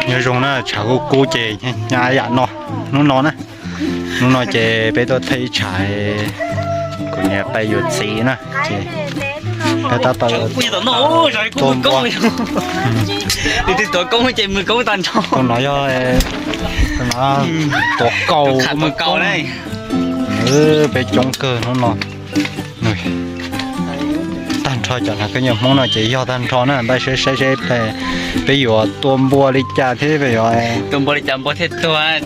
Nyob zoo na, tshav kub kub ces hnyav yam no. Hnub no na, hnub no ces peb tuaj thaij ib tshav kuv niam pais yuav txiv na, ces peb tab tom tuaj npua. Tus no yog, tus no tuav kaus, peb coob kawg hnub no. Tag nrho cov nas koj nyiam Hmoob no ces yog tag nrho na, npaj siab saib seb peb yuav tua npua li cas thiab peb yuav tua npua li cas npua thiaj tuag,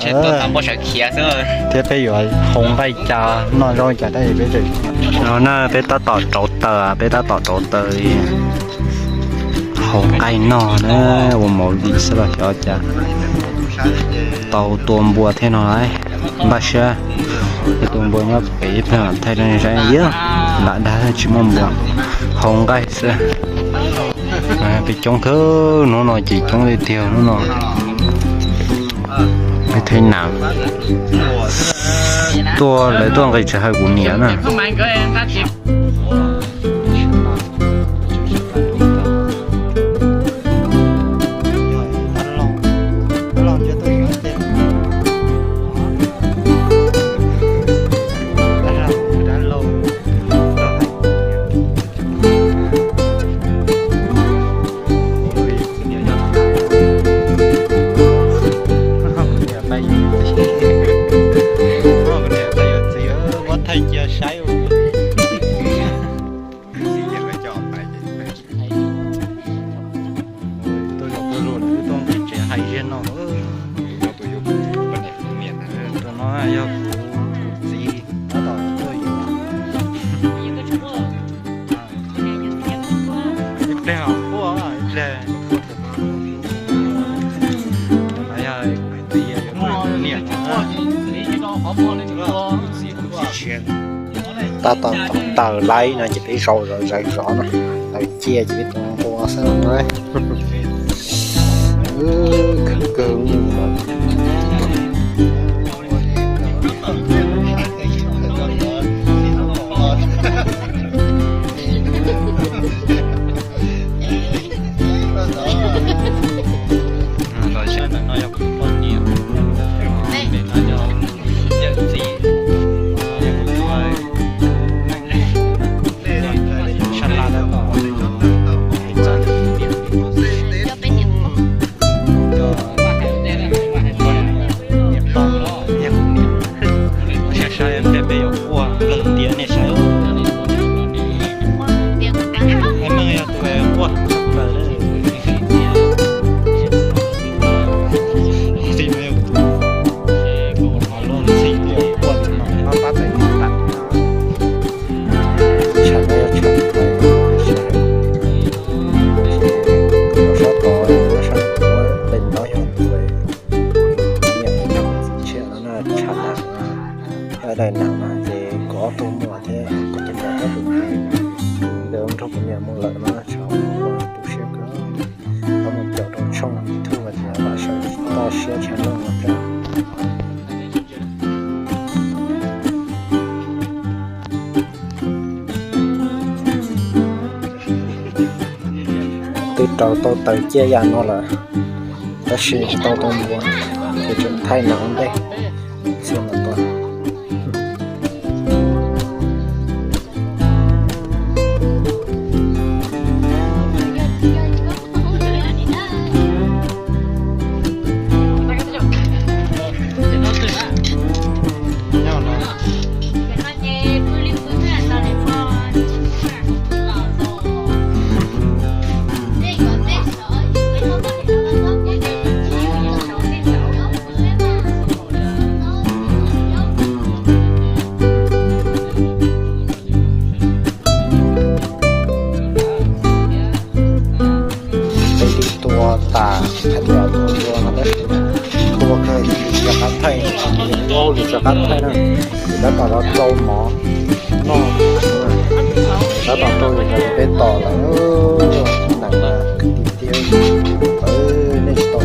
npua sawv khiav xwb, thiab peb yuav hau nqaij cas noj zaub cas tab sis peb tseem no na, peb tab tom rauv taws, peb tab tom rauv taws li. Hau nqaij noj na, ua movie xwb los xyov cas tau tua npua thiab no lauj. Npaj siab, tua npua nyob pem ib pliag thaij rau nej saib, lam dag tsis muaj npua, hau nqaij xwb. Peb coob kawg hnub no ces coob tiag tiag hnub no. Peb thaij nas, tuaj lawv tuaj nqis tsis hawm kuv niam na. Muab thaij cia saib. Tuaj zaum tuaj luag lawm tuaj nqis tsev hais ziag no. Tus no yog kuv txiv tab tom tuaj yuav. Ib pliag quaj, ib pliag. Tus no yog kuv txiv, yog kuv niam. Tab tom tau taws laib no ces peb zaum zov zov zov no, taws ciaj ces peb tua npua xwb no. Khwv kawg. Los saib ntawm no yog kuv poj niam, ntawm no yog yawm txiv, yog kuv tub. Sab laj tab tom txawv tiag. Saib saib pliag peb yuav quaj nplawg tiag nej saib. Meej yog tus quaj nplawg. Txij no yog tus, lub ntxhib quaj no pab pab peb tas. Tshav no yog tshav sab tod, sab tod pem no yog tus niam txiv tshiab no na, tshav na. Yog daim nam no ces kuv ob tug muam thiab kuv tus muam ob tug, nkawd nrog kuv niam mus lawm no, tshav tu siab kawg. Pab mus caum rau tshooj YouTube tias Vam Sawm toj siab tshaj loj no thiab. Twb rauv tau taws ciaj yam no lawm, tab sis tsis tau tua npua, ces tseem thaij nas ua ntej, txhia mas tua. Peb twb tua tas, hais tias tua npua no tab sis tua kawg tsis rov qab thaij, ua li rov qab thaij na, ces tab tom rau mov noj, tab tom rau peb tos lawm, nam mas kwv tij thiab, nej tsis tau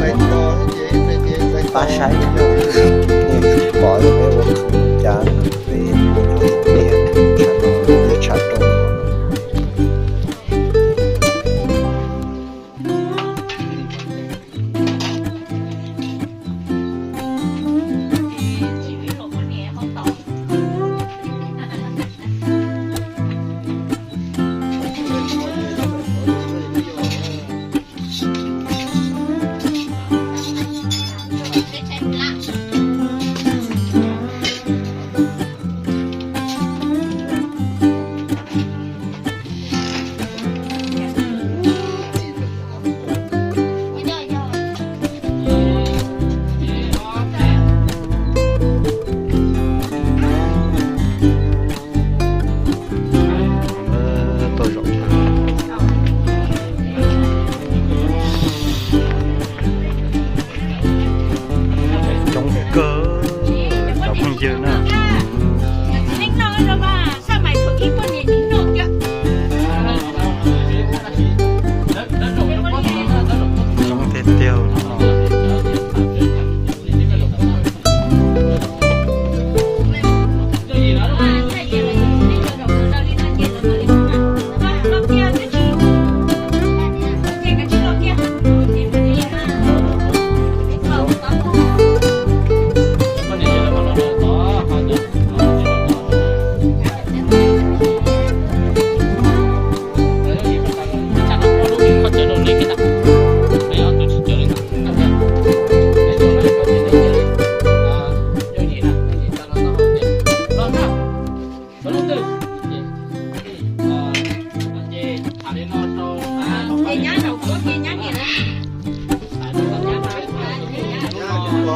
pab saib, nej tsis pom peb ua khwv cas, peb ua tiag, tshav rau.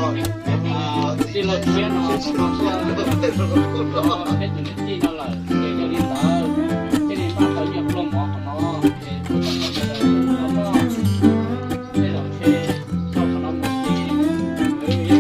Tij laug Tshiab no tuaj peb tus niam tij no lawm, ces yog li ntawd thiaj li npaj tau nyiaj pluag mov qhov no, ces sawv daws noj, tej zaum ntshe tau qhov no mus ces